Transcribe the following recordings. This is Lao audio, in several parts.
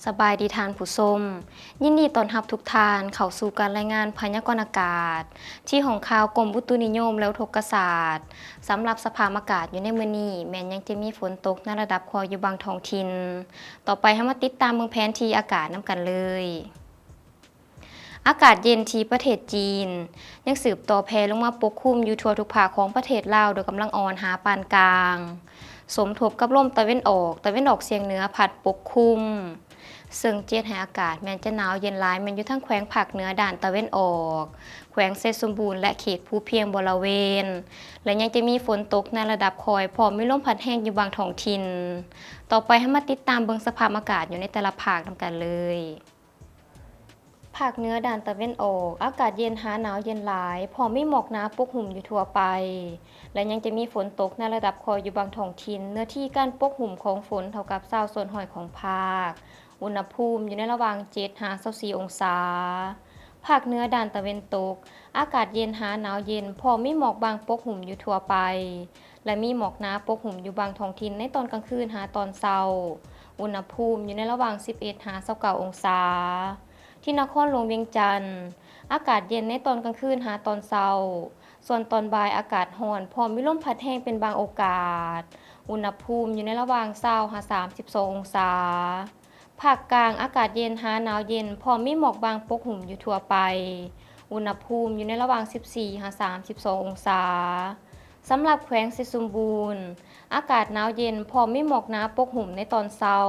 ສະບາຍດີທ່ານຜູ້ຊົມ, ຍິນດີຕ້ອນຮັບທຸກທ່ານເຂົ້າສູ່ການລາຍງານພະຍາກອນອາກາດ ທີ່ຫ້ອງຂ່າວກົມອຸຕຸນິຍົມ ແລະ ອຸທົກກະສາດ. ສຳລັບສະພາບອາກາດຢູ່ໃນມື້ນີ້ ແມ່ນຍັງຈະມີຝົນຕົກໃນລະດັບຄ່ອຍຢູ່ບາງທ້ອງຖິ່ນ. ຕໍ່ໄປເຮົາມາຕິດຕາມເບິ່ງແຜນທີ່ອາກາດນຳກັນເລີຍ. ອາກາດເຢັນທີ່ປະເທດຈີນ ຍັງສືບຕໍ່ແຜ່ລົງມາປົກຄຸມຢູ່ທົ່ວທຸກພາກຂອງປະເທດລາວ ໂດຍກຳລັງອ່ອນຫາປານກາງ, ສົມທົບກັບລົມຕາເວັນອອກ, ຕາເວັນອອກສຽງເໜືອພັດປົກຄຸມ, ເຊິ່ງຈະເຮັດໃຫ້ອາກາດແມ່ນຈະໜາວເຢັນຫຼາຍ ແມ່ນຢູ່ທາງແຂວງພາກເໜືອດ້ານຕາເວັນອອກ, ແຂວງໄຊສົມບູນ ແລະ ເຂດພູພຽງບໍລະເວນ, ແລະ ຍັງຈະມີຝົນຕົກໃນລະດັບຄ່ອຍ ພ້ອມມີລົມພັດແຮງຢູ່ບາງທ້ອງຖິ່ນ. ຕໍ່ໄປເຮົາມາຕິດຕາມເບິ່ງສະພາບອາກາດຢູ່ໃນແຕ່ລະພາກນຳກັນເລີຍ. ພາກເໜືອດ້ານຕາເວັນອອກ ອາກາດເຢັນຫາໜາວເຢັນຫຼາຍ, ພ້ອມມີໝອກໜາປົກຫຸ້ມຢູ່ທົ່ວໄປ ແລະ ຍັງຈະມີຝົນຕົກໃນລະດັບຄ່ອຍຢູ່ບາງທ້ອງຖິ່ນ. ເນື້ອທີ່ການປົກຫຸ້ມຂອງຝົນເທົ່າກັບຊາວສ່ວນຮ້ອຍຂອງພາກ. ອຸນຫະພູມຢູ່ໃນລະຫວ່າງເຈັດຫາຊາວສີ່ອົງສາ. ພາກເໜືອດ້ານຕາເວັນຕົກ ອາກາດເຢັນຫາໜາວເຢັນ, ພ້ອມມີໝອກບາງປົກຫຸ້ມຢູ່ທົ່ວໄປ ແລະ ມີໝອກໜາປົກຫຸ້ມຢູ່ບາງທ້ອງຖິ່ນໃນຕອນກາງຄືນຫາຕອນເຊົ້າ. ອຸນຫະພູມຢູ່ໃນລະຫວ່າງສິບເອັດຫາຊາວເກົ້າອົງສາ. ທີ່ນະຄອນຫຼວງວຽງຈັນ, ອາກາດເຢັນໃນຕອນກາງຄືນຫາຕອນເຊົ້າ, ສ່ວນຕອນບ່າຍອາກາດຮ້ອນ ພ້ອມມີລົມພັດແຮງເປັນບາງໂອກາດ. ອຸນຫະພູມຢູ່ໃນລະຫວ່າງຊາວຫາສາມສິບສອງອົງສາ. ພາກກາງ ອາກາດເຢັນຫາໜາວເຢັນ, ພ້ອມມີໝອກບາງປົກຫຸ້ມຢູ່ທົ່ວໄປ. ອຸນຫະພູມຢູ່ໃນລະຫວ່າງສິບສີ່ຫາສາມສິບສອງອົງສາ. ສຳລັບແຂວງໄຊສົມບູນ, ອາກາດໜາວເຢັນ ພ້ອມມີໝອກໜາປົກຫຸ້ມໃນຕອນເຊົ້າ.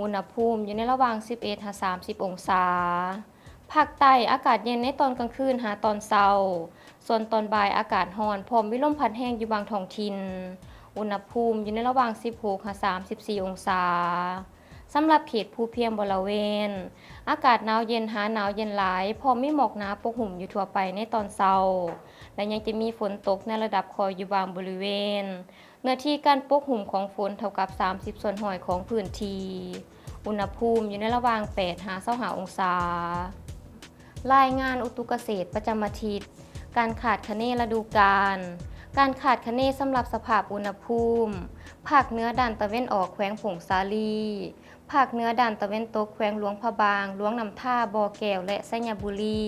ອຸນຫະພູມຢູ່ໃນລະຫວ່າງສິບເອັດຫາສາມສິບອົງສາ. ພາກໃຕ້, ອາກາດເຢັນໃນຕອນກາງຄືນຫາຕອນເຊົ້າ. ສ່ວນຕອນບ່າຍອາກາດຮ້ອນ ພ້ອມມີລົມພັດແຮງຢູ່ບາງທ້ອງຖິ່ນ. ອຸນຫະພູມຢູ່ໃນລະຫວ່າງສິບຫົກຫາສາມສິບສີ່ອົງສາ. ສຳລັບເຂດພູພຽງບໍລະເວນ, ອາກາດໜາວເຢັນຫາໜາວເຢັນຫຼາຍ, ພ້ອມມີໝອກໜາປົກຫຸ້ມຢູ່ທົ່ວໄປໃນຕອນເຊົ້າ ແລະ ຍັງຈະມີຝົນຕົກໃນລະດັບຄ່ອຍຢູ່ບາງບໍລິເວນ. ເນື້ອທີ່ການປົກຫຸ້ມຂອງຝົນເທົ່າກັບສາມສິບສ່ວນຮ້ອຍຂອງພື້ນທີ່. ອຸນຫະພູມຢູ່ໃນລະຫວ່າງແປດຫາຊາວຫ້າອົງສາ. ລາຍງານອຸຕຸກະເສດປະຈຳອາທິດ, ການຄາດຄະເນລະດູການ. ການຄາດຄະເນສຳລັບສະພາບອຸນຫະພູມ, ພາກເໜືອດ້ານຕາເວັນອອກແຂວງຜົ້ງສາລີ, ພາກເໜືອດ້ານຕາເວັນຕົກແຂວງຫຼວງພະບາງ, ຫຼວງນ້ຳທາ, ບໍ່ແກ້ວ ແລະ ໄຊຍະບູລີ,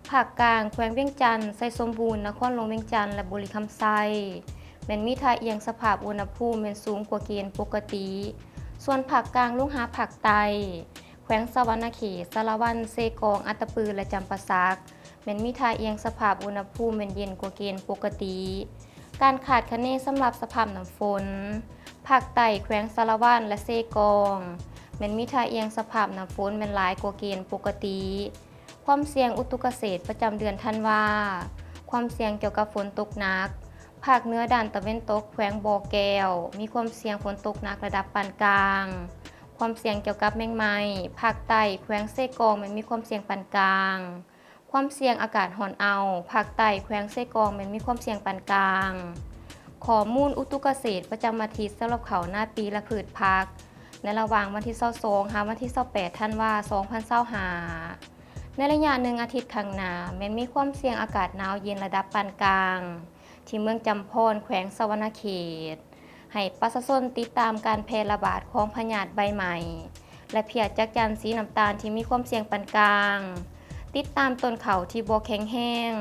ພາກກາງແຂວງວຽງຈັນ, ໄຊສົມບູນ, ນະຄອນຫຼວງວຽງຈັນ ແລະ ບໍລິຄຳໄຊ ແມ່ນມີທ່າອ່ຽງສະພາບອຸນຫະພູມແມ່ນສູງກວ່າເກນປົກກະຕິ. ສ່ວນພາກກາງລົງຫາພາກໃຕ້, ແຂວງສະຫວັນນະເຂດ, ສາລະວັນ, ເຊກອງ, ອັດຕະປື ແລະ ຈຳປາສັກ ແມ່ນມີທ່າອ່ຽງສະພາບອຸນຫະພູມແມ່ນເຢັນກວ່າເກນປົກກະຕິ. ການຄາດຄະເນສຳລັບສະພາບນ້ຳຝົນ, ພາກໃຕ້ແຂວງສາລະວັນ ແລະ ເຊກອງ ແມ່ນມີທ່າອ່ຽງສະພາບນ້ຳຝົນແມ່ນຫຼາຍກວ່າເກນປົກກະຕິ. ຄວາມສ່ຽງອຸຕຸກະເສດປະຈຳເດືອນທັນວາ. ຄວາມສ່ຽງກ່ຽວກັບຝົນຕົກໜັກ, ພາກເໜືອດ້ານຕາເວັນຕົກແຂວງບໍ່ແກ້ວ ມີຄວາມສ່ຽງຝົນຕົກໜັກລະດັບປານກາງ. ຄວາມສ່ຽງກ່ຽວກັບແມງໄມ້, ພາກໃຕ້ແຂວງເຊກອງແມ່ນມີຄວາມສ່ຽງປານກາງ. ຄວາມສ່ຽງອາກາດຮ້ອນເອົ້າ, ພາກໃຕ້ແຂວງເຊກອງແມ່ນມີຄວາມສ່ຽງປານກາງ. ຂໍ້ມູນອຸຕຸກະເສດປະຈຳອາທິດສຳລັບເຂົ້ານາປີ ແລະ ພືດຜັກ ໃນລະຫວ່າງວັນທີຊາວສອງ ຫາວັນທີຊາວແປດ ທັນວາ ສອງພັນຊາວຫ້າ. ໃນໄລຍະໜຶ່ງອາທິດຂ້າງໜ້າ ແມ່ນມີຄວາມສ່ຽງອາກາດໜາວເຢັນລະດັບປານກາງ ທີ່ເມືອງຈຳພອນ ແຂວງສະຫວັນນະເຂດ. ໃຫ້ປະຊາຊົນຕິດຕາມການແຜ່ລະບາດຂອງພະຍາດໃບໄໝ້ ແລະ ເພຍຈັກຈັ່ນສີນ້ຳຕານທີ່ມີຄວາມສ່ຽງປານກາງ, ຕິດຕາມຕົ້ນເຂົ້າທີ່ບໍ່ແຂງແຮງ,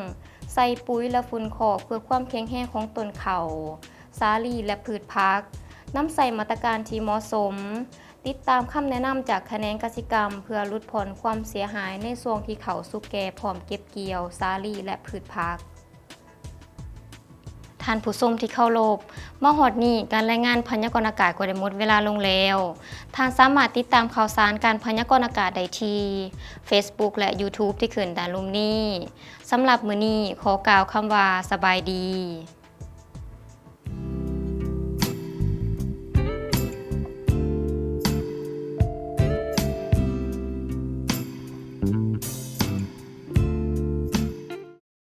ໃສ່ປຸຍ ແລະ ຝຸ່ນຄອກເພື່ອຄວາມແຂງແຮງຂອງຕົ້ນເຂົ້າ, ສາລີ ແລະ ພືດຜັກ, ນຳໃຊ້ມາດຕະການທີ່ເໝາະສົມ, ຕິດຕາມຄຳແນະນຳຈາກຂະແໜງກະສິກຳ ເພື່ອຫຼຸດຜ່ອນຄວາມເສຍຫາຍໃນຊ່ວງທີ່ເຂົ້າສຸກແກ່ພ້ອມເກັບກ່ຽວສາລີ ແລະ ພືດຜັກ. ທ່ານຜູ້ຊົມທີ່ເຄົາລົບ, ມາຮອດນີ້ ການລາຍງານພະຍາກອນອາກາດກໍໄດ້ໝົດເວລາລົງແລ້ວ. ທ່ານສາມາດຕິດຕາມຂ່າວສານການພະຍາກອນອາກາດໄດ້ທີ່ Facebook ແລະ YouTube ທີ່ຂຶ້ນດ້ານລຸ່ມນີ້. ສຳລັບມື້ນີ້ ຂໍກ່າວຄຳວ່າ ສະບາຍດີ.